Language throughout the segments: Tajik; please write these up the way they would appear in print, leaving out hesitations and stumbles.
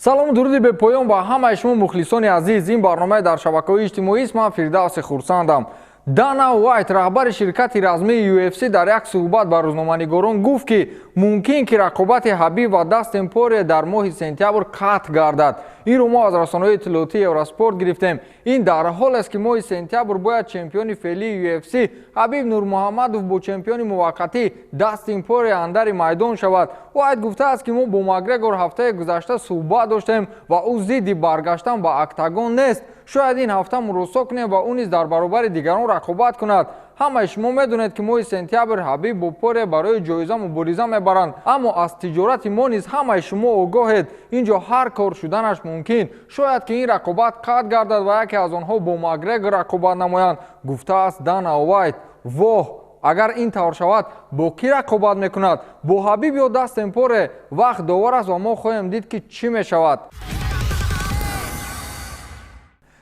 Салому дуруди бепоён ба ҳамаи шумо, мухлисони азиз. Ин барномаи дар шабакаҳои иҷтимоист. Ман Фирдавси Хурсандам. Дана Уайт, раҳбари ширкати размии UFC, дар як суҳбат ба рӯзноманигорон гуфт, ки мумкин ки рақобати Ҳабиб ва Дастин Порье дар моҳи сентябр қатъ гардад. Инро мо аз расонаҳои иттилоотии Евроспорт гирифтем. Ин дар ҳолест, ки моҳи сентябр бояд чемпиони феълии UFC Ҳабиб Нурмуҳаммадов бо чемпиони муваққатӣ Дастин Порье андари майдон шавад. Уайт гуфтааст, ки мо бо Макгрегор ҳафтаи гузашта суҳбат доштем ва ӯ зидди баргаштан ба октагон нест. Шояд ин ҳафта муросо кунем ва ӯ низ дар баробари дигарон рақобат кунад. Ҳамаи шумо медонед, ки моҳи сентябр Ҳабиб бо Порье барои ҷоиза мубориза мебаранд, аммо аз тиҷорати мо низ ҳамаи шумо огоҳед. Ин ҷо ҳар кор шуданаш мумкин. Шояд ки ин рақобат қатъ гардад ва яке аз онҳо бо Макгрегор рақобат намоянд, гуфтааст Дана Уайт. Воҳ, агар ин тавр шавад, бо кӣ рақобат мекунад, бо Ҳабиб ё Дастин Порье? Вақт довар аст ва мо хоҳем дид, ки чӣ мешавад.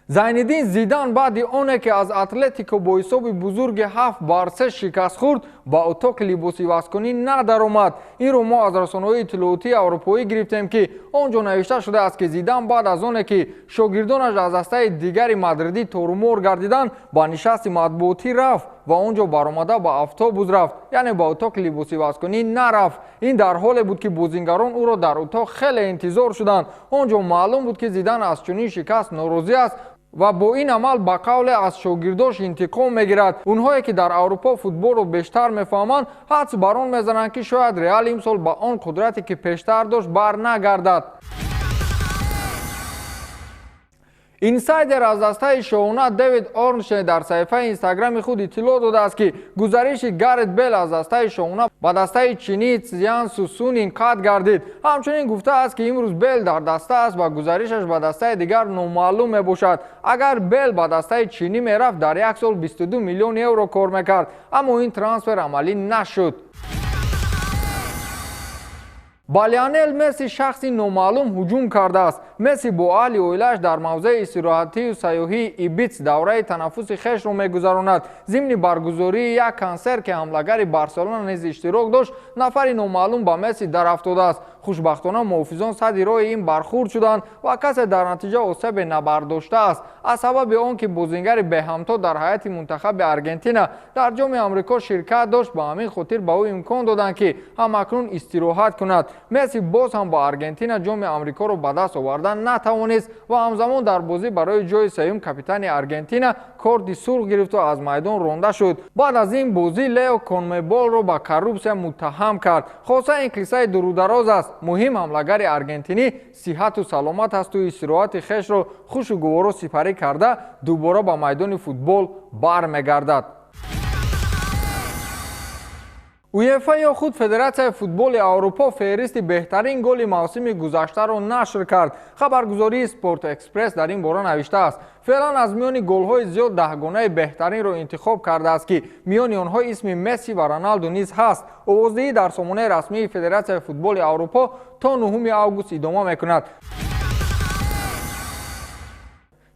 Зайниддин Зидан баъди оне ки аз Атлетико бо ҳисоби бузурги 7-3 шикаст хӯрд, ба утоқи либосивазкунӣ надаромад. Инро мо аз расонаҳои иттилоотии аврупоӣ гирифтем, ки он ҷо навишта шудааст, ки Зидан баъд аз оне ки шогирдонаш аз дастаи дигари мадридӣ торумор гардиданд, ба нишасти матбуотӣ рафт ва он ҷо баромада ба автобус рафт, яъне ба утоқи либосивазкунӣ нарафт. Ин дар ҳоле буд, ки бозингарон ӯро дар утоқ хеле интизор шуданд. Он ҷо маълум буд, ки Зидан аз чунин шикаст норозӣ аст ва бо ин амал ба қавле аз шогирдош интиқом мегирад. Онҳое ки дар Аврупо футболро бештар мефаҳманд, ҳадс бар он мезананд, ки шояд Реал имсол ба он қудрате ки пештар дошт, бар нагардад. Инсайдер аз дастаи шоҳона Дэвид Орнштейн дар саҳифаи Инстаграми худ иттилоъ додааст, ки гузариши Гарет Бел аз дастаи шоҳона ба дастаи чинии Цзянсу Сунин қатъ гардид. Ҳамчунин гуфтааст, ки имрӯз Бел дар даста аст ва гузаришаш ба дастаи дигар номаълум мебошад. Агар Бел ба дастаи чинӣ мерафт, дар як сол 22 миллион евро кор мекард, аммо ин трансфер амалӣ нашуд. Ба Лионел Месси шахси номаълум ҳуҷум кардааст. Месси бо аҳли оилааш дар мавзеи истироҳатию сайёҳии Ибиц давраи танаффуси хешро мегузаронад. Зимни баргузории як консерт, ки ҳамлагари Барселона низ иштирок дошт, нафари номаълум ба Месси дарафтодааст. Хушбахтона, муҳофизон садди роҳи ин бархурд шуданд ва касе дар натиҷа осебе набардоштааст. Аз сабаби он ки бозингари беҳамто дар ҳайати мунтахаби Аргентина дар Ҷоми Амрико ширкат дошт, ба ҳамин хотир ба ӯ имкон доданд, ки ҳамакнун истироҳат кунад. Месси боз ҳам ба Аргентина Ҷоми Амрикоро ба даст овардан натавонист ва ҳамзамон дар бозӣ барои ҷои сеюм капитани Аргентина корти сурх гирифту аз майдон ронда шуд. Баъд аз ин бозӣ Лео Конмеболро ба коррупсия муттаҳам кард. Хоса, ин қиссаи дурудароз аст. Муҳим, ҳамлагари аргентинӣ сиҳату саломат асту истироҳати хешро хушу гуворо сипарӣ карда, дубора ба майдони футбол бармегардад. УЕФА ё худ Федератсияи футболи Аврупо феҳристи беҳтарин голи мавсими гузаштаро нашр кард. Хабаргузории Спорт Экспресс дар ин бора навиштааст. Феълан аз миёни голҳои зиёд даҳгонаи беҳтаринро интихоб кардааст, ки миёни онҳо исми Месси ва Роналду низ ҳаст. Овоздиҳӣ дар сомонаи расмии Федератсияи футболи Аврупо то 9 август идома мекунад.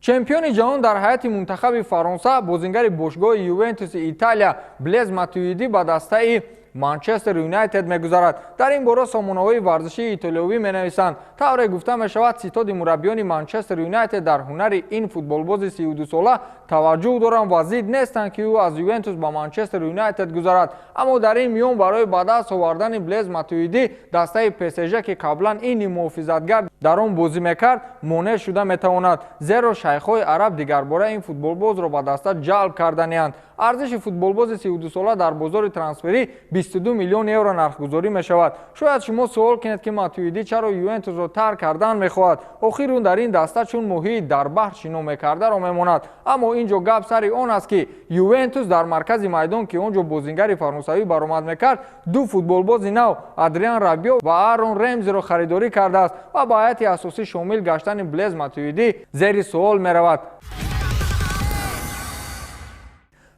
Чемпиони ҷаҳон дар ҳайати мунтахаби Фаронса, бозингари бошгоҳи Ювентуси Италия Блез Матуиди ба дастаи Манчестер Юнайтед мегузарад. Дар ин бора сомонаҳои варзишии итолиёвӣ менависанд. Тавре гуфта мешавад, ситоди мураббиёни Манчестер Юнайтед дар ҳунари ин футболбози 32сола таваҷҷӯҳ доранд ва зид нестанд, ки ӯ аз Ювентус ба Манчестер Юнайтед гузарад. Аммо дар ин миён барои ба даст овардани Блез Матуиди дастаи ПСЖ, ки қаблан ин муҳофизатгар дар он бозӣ мекард, монеъ шуда метавонад, зеро шайхҳои араб дигарбора ин футболбозро ба даста ҷалб карданианд. Арзиши футболбози 32сола дар бозори трансферӣ 22 миллион евро нархгузорӣ мешавад. Шояд шумо суол кунед, ки Матуидӣ чаро Ювентусро тарк кардан мехоҳад. Охир ӯ дар ин даста чун моҳии дар баҳр шино мекардаро мемонад. Аммо ин ҷо гап сари он аст, ки Ювентус дар маркази майдон, ки он ҷо бозингари фаронсавӣ баромад мекард, ду футболбози нав, Адриан Рабио ва Аарон Ремзиро харидорӣ кардааст ва ба ҳайати асосӣ шомил гаштани Блез Матуидӣ зери суол меравад.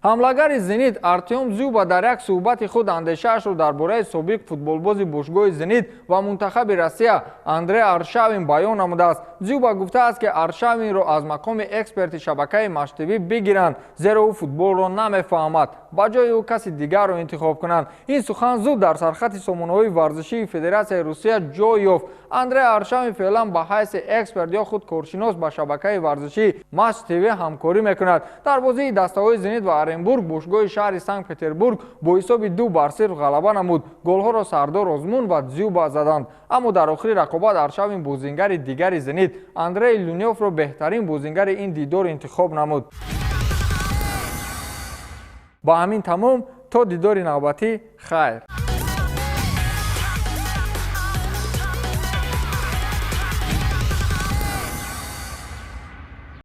Ҳамлагари «Зенит» Артём Дзюба дар як суҳбати худ андешаашро дар бораи собиқ футболбози бошгоҳи «Зенит» ва мунтахаби Россия Андрей Аршавин баён намудааст. Дзюба гуфтааст, ки Аршавинро аз мақоми эксперти шабакаи Матч ТВ бигиранд, зеро ӯ футболро намефаҳмад, ба ҷои ӯ каси дигарро интихоб кунанд. Ин сухан зуд дар сархати сомонаҳои варзишии Федератсияи Русия ҷой ёфт. Андрей Аршавин феълан ба ҳайси эксперт ё худ коршинос ба шабакаи варзишии Матч ТВ ҳамкорӣ мекунад. Дар бозии дастаҳои «Зенит» ва Оренбург бошгоҳи шаҳри Санкт Петербург бо ҳисоби 2-0 ғалаба намуд. Голҳоро Сардор Озмун ва Дзюба заданд. Аммо дар охири рақобат Аршавин бозингари дигари «Зенит» Андрей Лунёвро беҳтарин бозингари ин дидор интихоб намуд. Ба ҳамин тамом. То дидори навбатӣ, хайр.